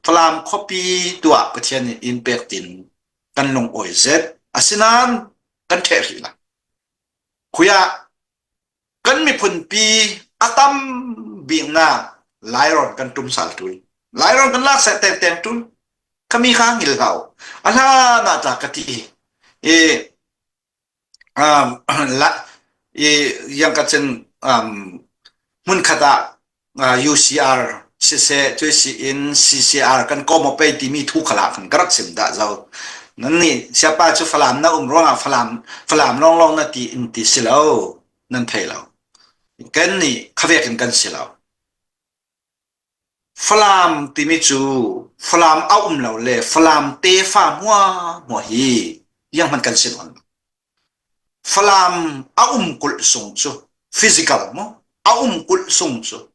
Falam khuapi tuah Pathian nih in pek tin kan lungawi zet. Asinain kan ṭheh rih lo. Khuiah kan miphunpi a tam biknak Lairawn kan ṭum sal ṭul. Lairawn kan lak seh tengteng ṭul. Khami kha ngil hau. A hlan ah tla ka ti. I um, la, i yang ka cun um, hmunkhat ah UCR siseh cuisi in CCR kan kom pei timi thu khala khan ka rak sim dah zo. Nan nih siapa cu Falam na um ruangah Falam Falam lawnglawng na ti in ti si lo nan thei lo. Kan nih khavek in kan si lo. Falam timi cu Falam a um lo le Falam tefa hmua hmua hi yang hman kan sin on. Falam a um kulh sung cu physical mu a um kulh sung cu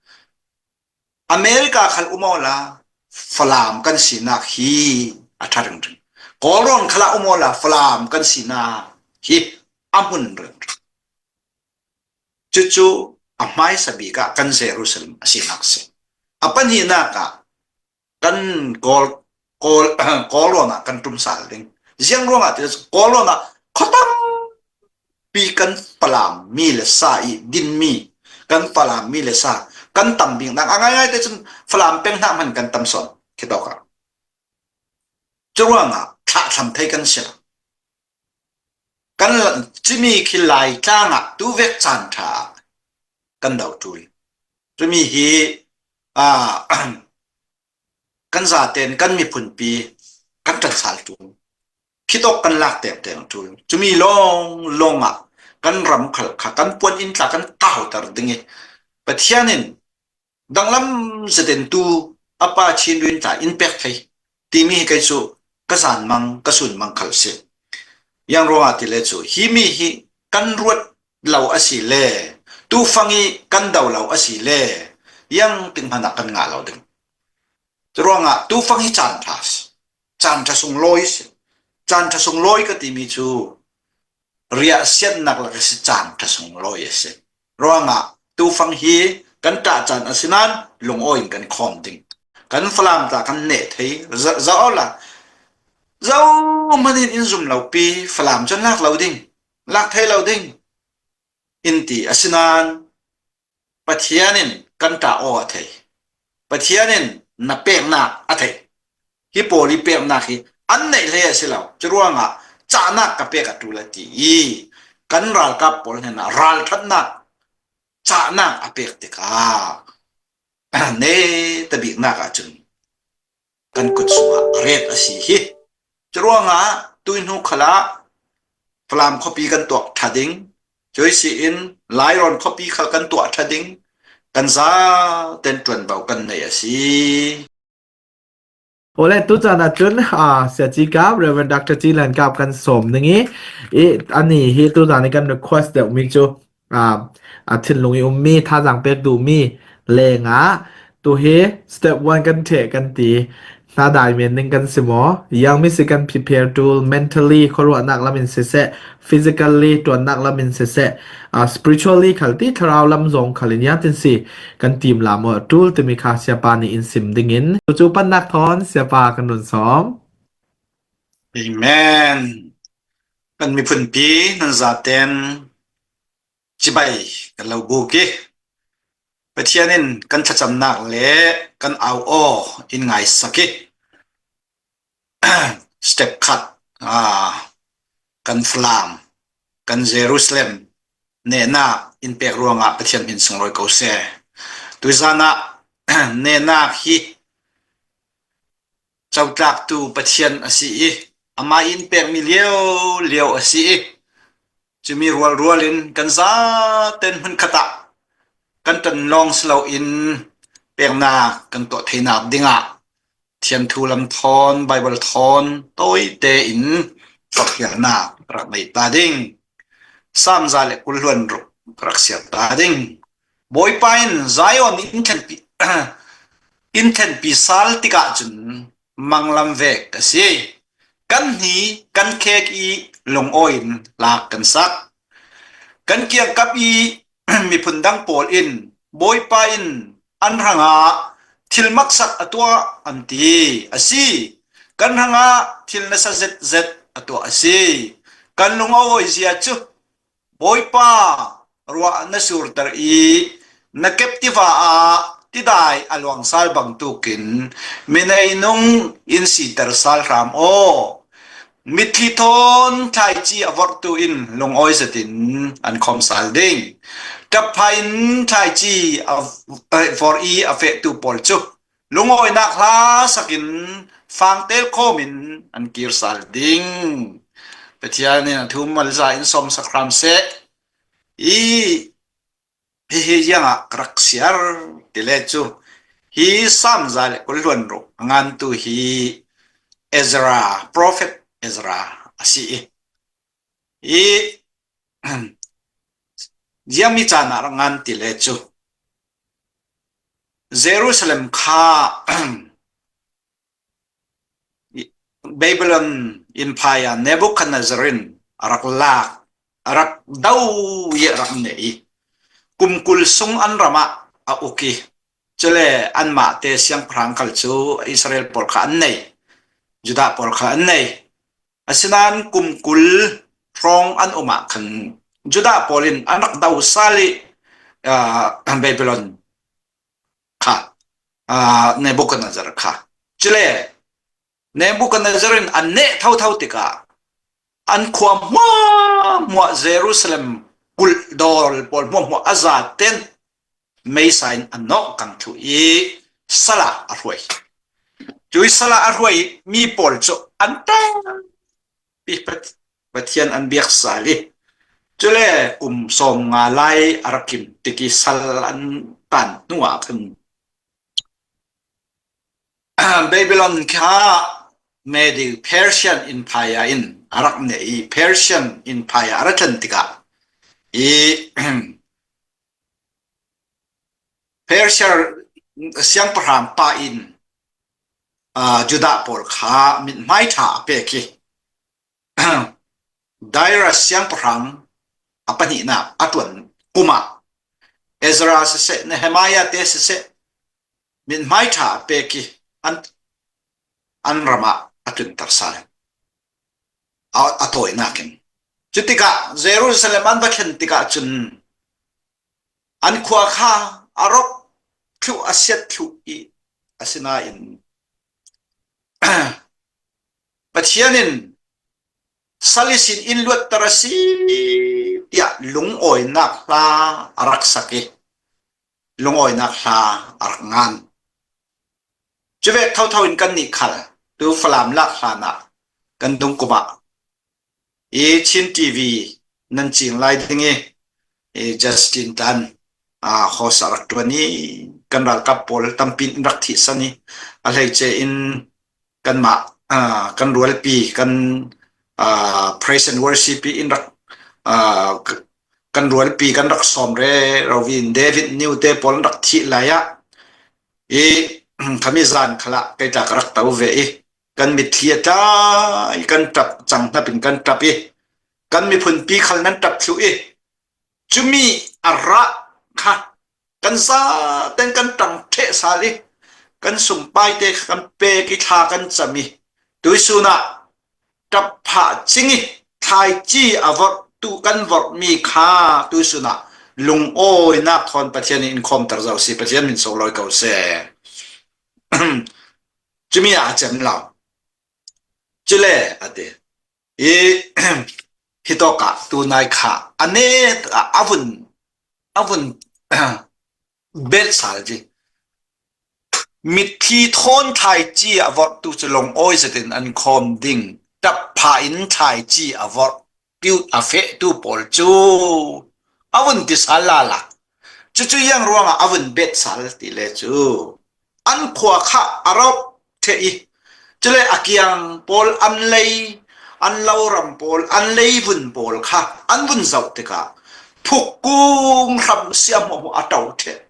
America khal um la Falam kan sinak hi a ṭha ringring. Kawlrawn khala um la Falam kan sinak hi a hmun ringring. Cucu a hmaisa bik ah kan Jerusalem a sinak a si. A pahnihnak ah kan Kawl Kawl Kawlrawn ah kan ṭum sal ding. Ziang ruangah ti Kawlrawn ah khua tampi kan Falam mi le sa i dinmi kan Falam mi le sa kan tam bik nak a ngaingai te cun Falam peng hna hman kan tam sawn khi tawk ah. Cu ruangah thlahthlam thei kan si lo. Kan cimi khi Laitlang ah tuvek caan ṭha ah kan do ṭul. Cumi hi kan zaten kan miphunpi kan ṭan sal ṭul. Khitawk kan lak tengteng ṭul. Cumi lawng lawng ah kan ram khal kha kan puan inn tla kan kauter ding i Pathian in danglam zaten tu a pa Chin Rin tla in pek thei timi hi kei cu ka zan mang ka sun mang khal si. Yang ruangah ti le cu hi mi hi kan ruat lo a si le tufang i kan do lo a si le yang ting hmanh ah kan ngah lo ding. Cu ruangah tufang hi caan ṭha si. Caan ṭha sunglawi si. Caan ṭha sunglawi ka timi cu riah siannak lak si caan ṭha sunglawi a si. Ruangah tufang hi kan ṭah caan a si nain lungawi in kan khawm ding. Kan Falam ta kan neh thei zo la zo hmanh in in zum lo pi Falam cun lak lo ding lak thei lo ding in ti asinain Pathian in kan ṭah aw a thei. Pathian in na peknak a thei. Hi pawl i peknak hi an neih hlei a si lo. Cu ruangah cahnak ka pek a ṭul a ti i kan ralkap pawl hnenah ralṭhatnak cahnak a pek tikah ne tabiknak ahcun kan kut chungah ret a si hi. Curuangah tuihnu khal ah Falam khuapi kan tuak ṭha ding, cuisi in Lairawn khuapi khal kan tuah ṭha ding, kan zaten ṭuanvo kan nei a si. Ole tuchan ahcun Siaci Kap Reverend Dr. Ci Lan Kap kan sawm ning i i ani hi tuzan i kan request deuhmi cu a thinlung i ummi thazaang pek duhmi lengah tuhi step 1 kan ṭheh kan ti hna dai men ning kan si maw yang mi si kan prepare tool mentally khuaruahnak lam in siseh physically ṭuannak lam in siseh spiritually khal ti thlarau lam zong khal in yang tin si kan team la maw tool timi kha siapa nih in sim ding in cu pannak thon siapa kan run sawm. Amen. Kan miphunpi nan zaten Cibai kan lo buk i Pathian in kan thlacamnak le kan au aw in ngai sak i step khat kan Falam, kan Jerusalem nehnak in pek ruangah Pathian min sunglawi ko seh. Tuzan ah nehnak hi cotlaktu Pathian a si i amah in pekmi lio a si i cumi rualrual in kan zaten hmunkhat ah kan ṭan lawng si loin peknak kan tuah theinak dingah thiamthu lam thawn Baibal thawn tawite in forhfialnak rak nei ta ding. Salm 126 rak siar ta ding. Bawipa in Zion in thlenpi in thlenpi sal tikah cun manglam vek a si. Kan hni kan khek i lungawi in lak kan sak. Kan kiangkap i miphun dang pawl in Bawipa in an hrangah Thil maksak a tuah an ti. A si, kan hrangah thil nasa zetzet a tuah a si. Kan lung a awi zia cu Bawipa ruah na surter i na kep tiva ah tidai a luang sal bantukin mineinung in siter sal hram aw. Mitthli thawn thlaici a vorhtu in lungawi zetin an khom sal ding. Ṭapphai in thlaici a vor i a fehtu pawl cu lungawinak hla sak in fangtel khawm in an kir sal ding. Pathian in a thum malza in som sak hram seh. I Hihi iangah ka rak siar ti le cu hi Salm 126 a ngantu hi Ezra, profet Ezra a si i hi ziangmi caan ah rak ngan ti le cu Jerusalem kha Babylon Empire Nebuchadnezzar in a rak lak, a rak do i a rak neh i kum 20 sung an ram ah a uk i cule anmah te siangpahrang khal cu Israel pawl kha an nei, Judah pawl kha an nei. Asinain kum 20 hrawng an um ah khan Judah pawl in an rak do sal i uh, Babylon kha Nebuchadnezzar kha cule Nebuchadnezzar in an neh thotho tikah an khua hmuahhmuah Jerusalem kulh dawr pawl hmuahhmuah a za ten meisa in an nawh kang thlu i sal ah a hruai cu i sal ah a hruai mi pawl cu an teng Pathian an biak sal i cule kum 50 lai a rak kim tik i sal an tan hnu ah khan Babylon kha Medi Persian Empire in a rak neh i Persian Empire a ra thlen tikah i Persia siangpahrang pa in Judah pawl kha mithmai ṭha a pek i Darius siangpahrang a pahnihnak a ṭuan kum ah Ezra siseh, Nehemiah te siseh mithmai ṭha a pek i an, an ram ah a tlunter sal. A, a tawinak in. Cutikah Jerusalem an va thlen tikah cun An khua kha a rop thluh a siat thluh i asinain Pathian in sal i sin in luatter a si tiah lungawinak hla a rak sak i lungawinak hla a rak ngan. Cuvek thotho in kan nih khal tu Falam lak hlan ah kan dungkum ah I Chin TV nan cing lai ding i Justin Tan host a rak ṭuan i kan ralkap pawl tampi in rak thih san i a hleice in kanmah kan rualpi kan praise and worship in rak kan rualpi kan rak sawm re rovin David New te pawl an rak thih lai ah i khami zan khala kei ta ka rak to ve i kan mitthli a tla i kan ṭap cang hnap in kan ṭap i kan miphun pi khal nan ṭap thlu i cumi a rah kha kan zaten kan ṭang ṭheh sal i kan sungpai te kha kan pek i thla kan cam i tuisun ah ṭap phah cing i thlaici a vorh tu kan vorhmi kha tuisun ah lungawinak thawn Pathian in khawmter zau si Pathian min sunglawi ko seh. Cumi ah a cem lo. Cule a ti. I hi tawk ah tunai kha a ne a vun a vun belh sal ji. Mitthli thawn thlaici a vorhtu cu lungawi zetin an khawm ding. Ṭappha in thlaici a vorh a fehtu pawl cu a vun ti sal la la. Cucu iang ruangah a vun bet sal ti le cu an khua kha a rauh ṭheh i cule a kiang pawl an lei an loram pawl an leivun pawl kha an vun zoh tikah phukkung hram sia hmuahhmuah a ṭo ṭheh.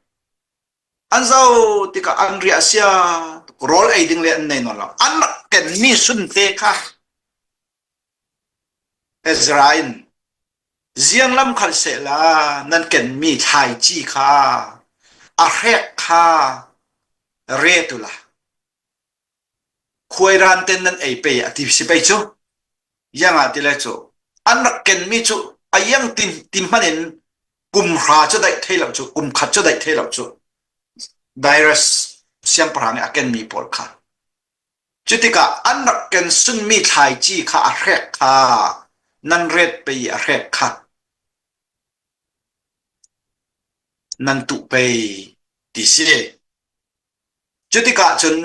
An zoh tikah an riah sia rawl ei ding le an nei nawn lo. An rak kenmi sunte kha Ezra in ziang lam khal sehla nan kenmi thlaici kha a hrek kha. Re tu la. Khuairan ten nan ei pe a ti si pei cu. Iang ah ti le cu an rak kenmi cu a iang tin ti hmanh in kum hra cu daih thei lo cu kum khat cu daih thei lo cu virus siangpahrang nih a kenmi pawl kha. Cutikah an rak ken sunmi thlaici kha a hrek kha nan ret pei a hrek kha nan tuh pei ti si. Cutikah cun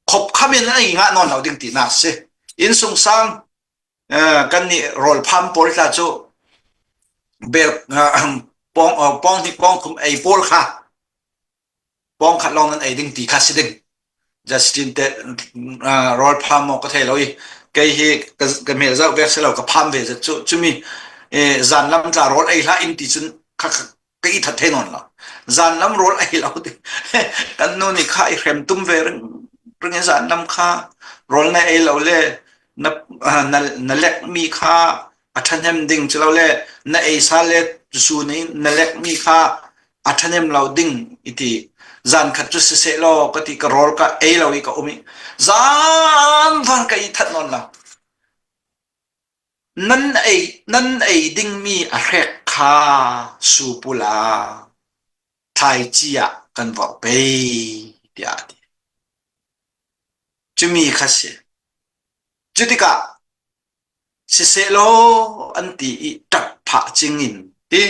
khopkham in an i ngah nawn lo ding tinak si. Inn sungsang kan nih rawl pham pawl tla cu bel pong pong hnih pong thum ei pawl kha pong khat lawng nan ei ding ti kha si ding. Justin te rawl pham maw ka thei lo i kei hi ka hmel zoh vek si lo ka pham ve zat cu cumi zan lam tla rawl ei hlah in ti cun kha ka i that the nawn lo zan lam rawl ei lo ti kan nu nih kha i hrem tum ve ring ring zan lam kha rawl na ei lo le na na na lek mi kha a ṭhahnem ding cu lo le na ei sa le zu nih na lek mi kha a ṭhahnem lo ding iti zan khat cu siseh law ka ti ka rawl ka ei lo i ka um i zan var ka i that nawn lo Nan ei nan ei dingmi a hrek kha supula thlaici ah kan vorh pei tiah a ti. Cumi kha si. Cutikah sisehlaw an ti i ṭap phah cing in ti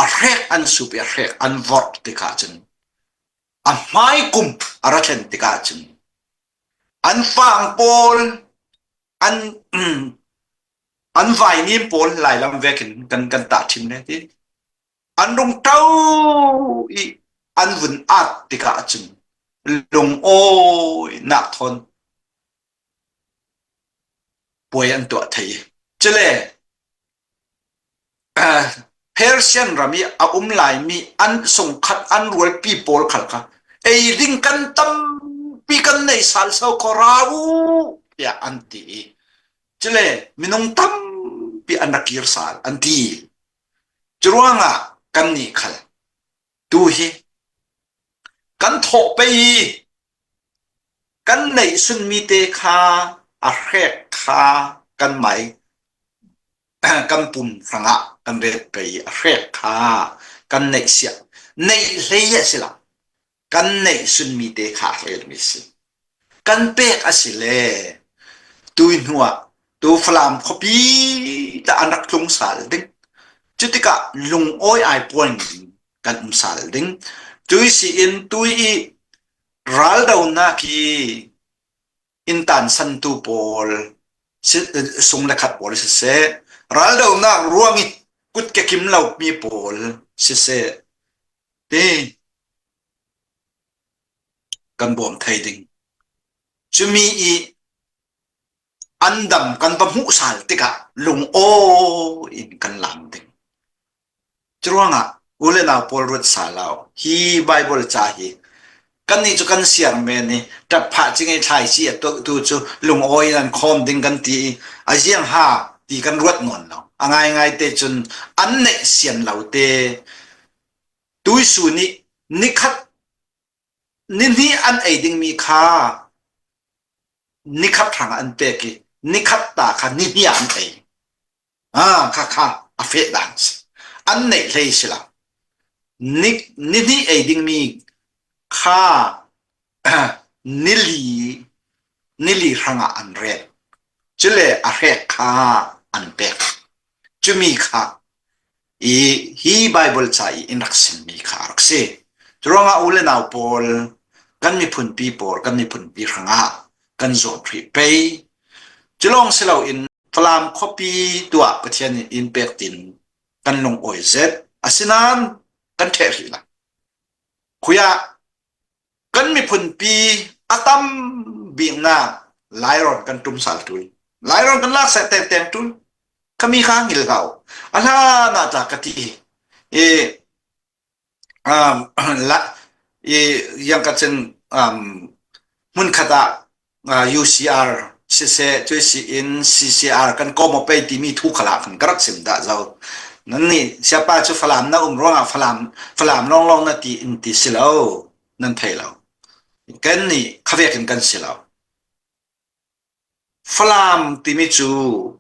a hrek an sup i a hrek an vorh tikah cun a hmai kum a ra thlen tikah cun an fang pawl an an vainim pawl lailam vek in kan kan tah ṭhim ne ti an rung ṭo i an vun at tikah cun lungawi nak thawn puai an tuah thei cule Persian ram i a um laimi an sungkhat an rualpi pawl khal kha ei ding kan tampi kan nei sal so ko ra u tiah an ti i cule minung tampi an rak kir sal an ti. Curuangah kan nih khal tu hi kan thawh pei i kan neih sunmi te kha a hrek kha kan mai kan pum hrangah kan ret pei a hrek kha kan neih sia neih hlei a si lo kan neih sunmi te kha a relmi si. Kan pek a si le tui hnuah tu Falam khuapi tah an rak tlung sal ding. Cutikah lungawi ai puan ding kan um sal ding. Tui si in tui i raldonak hi inn tansantu pawl sung le khat pawl siseh, raldonak ruang i kutke kim lo mi pawl siseh, ti kan bawm thei ding. Cumi i an dam kan va hmuh sal tikah lungaw in kan lam ding. Curuangah u le nau pawl ruat salau hi Bible ca hi kannih cu kan siar men i ṭapphah cing i thlaici a tu cu lungawi in an khawm ding kan ti i a ziang ha ti kan ruat nawn lo. A ngaingai te cun an neih sian lo te tuisu nih nikhat nihnih an ei dingmi kha nikhat hrang an pek i nikhat ta kha nihnih ah an ei. Ah, khakha a feh dan si. An neih hlei si lo. Ni, nihnih ei dingmi kha nili, nili hrangah an rel. Cule a hrek kha an pek. Cumi kha i hi Bible ca i in rak simmi kha a rak si. Curuangah u le nau pawl, kan miphunpi pawl, kan miphunpi hrangah kan zawn hrih pei. Culawng si loin Falam khuapi tuah Pathian nih in pek tin kan lungawi zet. Asinain kan ṭheh hrih la. Khuiah kan miphunpi a tam biknak Lairon kan tum sal tul. Lairon kan lak seh teng tul. Khami kha ngil hlau. A hlan ah tla ka ti. I um, la, i yang ka cun um, hmunkhat ah uh, UCR siseh cui si in CCR kan komo pei timi thu khala kan ka rak sim dah zo nan nih siapa cu Falam na um ruangah Falam Falam longlong na ti in ti si lo nan thei lo. Kan nih khavek in kan si lo. Falam timi cu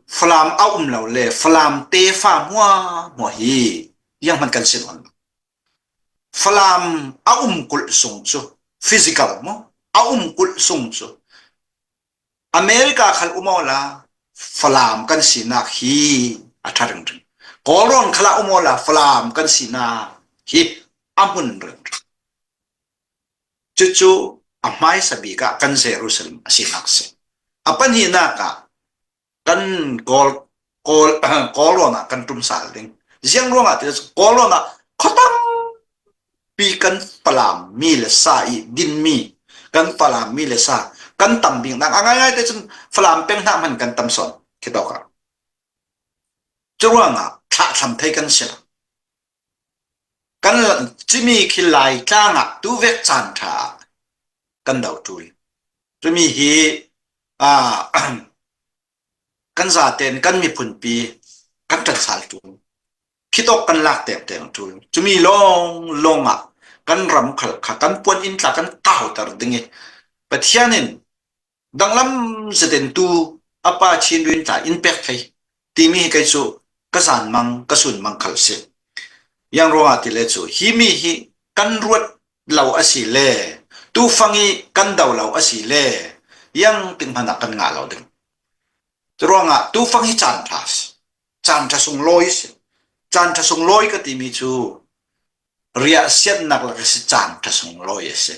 Falam a um lo le Falam tefa hmuahhmuah hi iang hmanh kan si nawn lo. Falam a um kulh sung cu physical mu a um kulh sung cu America khal um aw la Falam kan sinak hi a ṭha ringring. Kawlrawn khal ah um aw la Falam kan sinak hi a hmun ringring. Cucu a hmaisa bik ah kan Jerusalem a sinak a si. A pahnihnak ah kan Kawl Kawl Kawlrawn ah kan ṭum sal ding. Ziang ruangah ti Kawlrawn ah khua tampi kan Falam mi le sa i dinmi kan Falam mi le sa kan tam bik nak a ngaingai te cun Falam peng hna hman kan tam sawn khi tawk ah. Cu ruangah thlahthlam thei kan si lo. Kan cimi khi Laitlang ah tuvek caan ṭha ah kan do ṭul. Cumi hi kan zaten kan miphunpi kan ṭan sal ṭul. Khitawk kan lak tengteng ṭul. Cumi lawng ah kan ram khal kha kan puan inn tla kan kauter ding i Pathian in danglam zaten tu a pa Chin rin tla in pek thei timi hi kei cu ka zan mang ka sun mang khal si. Yang ruangah ti le cu hi mi hi kan ruat lo a si le tufang i kan do lo a si le yang ting hmanh ah kan ngah lo ding. Cu ruangah tufang hi caan ṭha si. Caan ṭha sunglawi si. Caan ṭha sunglawi ka timi cu riah siannak lak si caan ṭha sunglawi a si.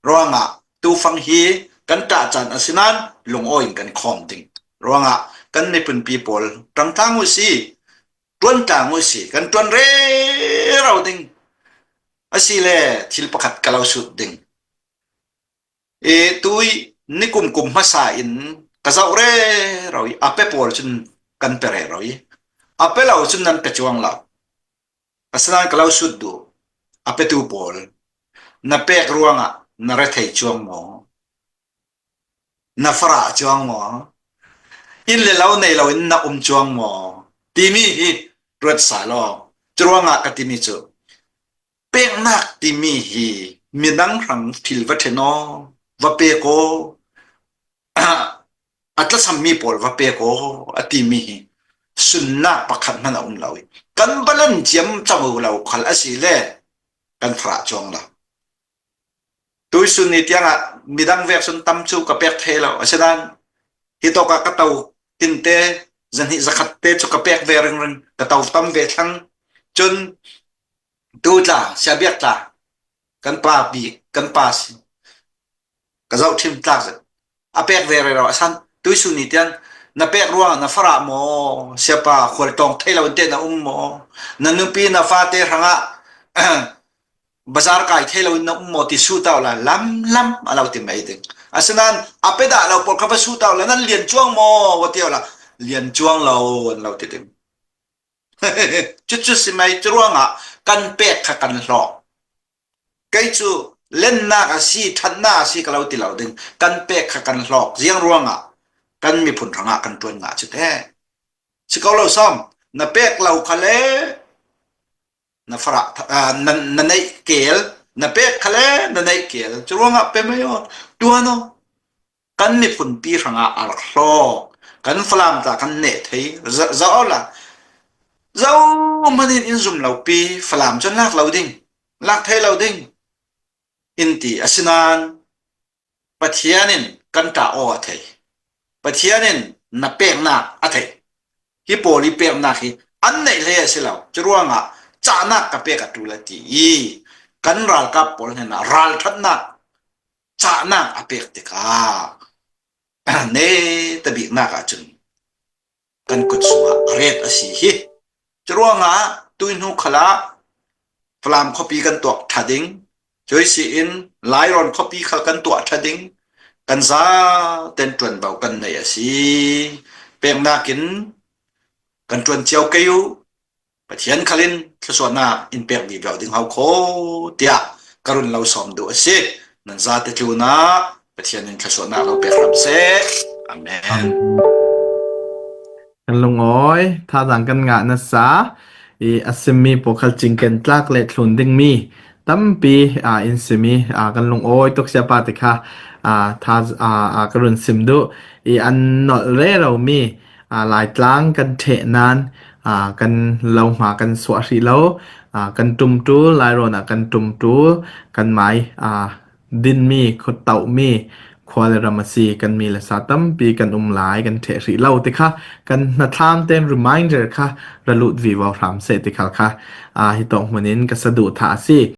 Ruangah tufang hi kan ṭah caan a si nain lungawi in kan khawm ding. Ruangah kan miphunpi pawl ṭangtlang u si, ṭuan tlang u si, kan ṭuan rero ding. Asile thil pakhat ka lo sut ding. E tui nikum kum hmasa in ka zoh rero i a pe pawl cun kan pe rero i a pe lo cun nan pe cuang lo. Asinain ka lo sut duh. A petu pawl na pek ruangah na rethei cuang maw? Na farah cuang maw? Inn le lo nei loin na um cuang maw? Timi hi ruat sa law cu ruangah ka timi cu peknak timi hi midang hrang thil va ṭhen aw, va pek aw, a tlasammi pawl va pek aw a timi hi sunnak pakhat hmanh a um lo i kan balan ciam cang lo khal a si le kan farah cuang lo. Tuisun ni tiangah midang vek sun tam cu ka pek thei lo. Asinain hi tawk ah ka to tinte zahnih zakhat te cu ka pek ve ringring ka to tam ve thlang. Cun tu tla siabiak tla kan pa bik kan pa si ka zoh ṭhim tlak zet a pek ve re ro asan tuisun ni tiang na pek ruang na farah maw siapa khual tawng thei lo in te na um maw na nupi na fate hrangah bazar kai thei lo in na um maw ti su tau la lam lam a lo ti mai ding asinain a pe dah lo pawl kha va su tau la nan lian chuang maw wa ti la lian chuang lo an lo ti ding cucu si mai cu ruangah kan pek kha kan hlawk Kei cu lennak a si, ṭhatnak a si ka lo ti lo ding. Kan pek kha kan hlawk. Ziang ruangah kan miphun hrangah kan ṭuan nga cu teh. Si ko lo som, na pek lo kha le na farah na, na neih kel, na pek kha le na neih kel. Cu ruangah pe mei aw, tuan aw. Kan miphunpi hrangah a rak hlawk. Kan Falam ta kan neh thei. Zo la. Zo man in in zum lo pi Falam cun lak lo ding. Lak thei lo ding in ti asinain Pathian in kan ṭah aw a thei. Pathian in na peknak a theih. Hi pawl i peknak hi an neih hlei a si lo. Cu ruangah cahnak ka pek a ṭul a ti i kan ralkap pawl hnenah ralṭhatnak cahnak a pek tikah ne tabiknak ahcun kan kut chungah ret a si hi. Curuangah tuihnu khal ah Falam khuapi kan tuak ṭha ding, cuisi in Lairawn khuapi khal kan tuah ṭha ding, kan zaten ṭuanvo kan nei a si. Peknak in kan ṭuan cio ke u. Pathian khal in thluachuahnak in pek dih lo ding hau kho tiah ka run lo sawm duh a si. Nan zate tlun ah Pathian in thluachuahnak lo pek hram seh. Amen. Kan lungawi thazaang kan ngah nasa i a simmi pawl khal cingken tlak le thlun dingmi Tampi in simi kan lungawi tuk siapa ti kha tha ka run sim duh i an nolh reromi Laitlang kan ṭheh nain kan lohma kan suah hrih lo. Kan ṭumṭul, Lairawn ah kan ṭumṭul, kan mai dinmi, khuatohmi khua le ram a si. Kan mi le sa tampi kan um lai, kan ṭheh hrih lo ti kha kan hnathlam tein reminder kha ra lut vivo hram seh ti khal kha hi tawk hmun in ka saduhthah a si.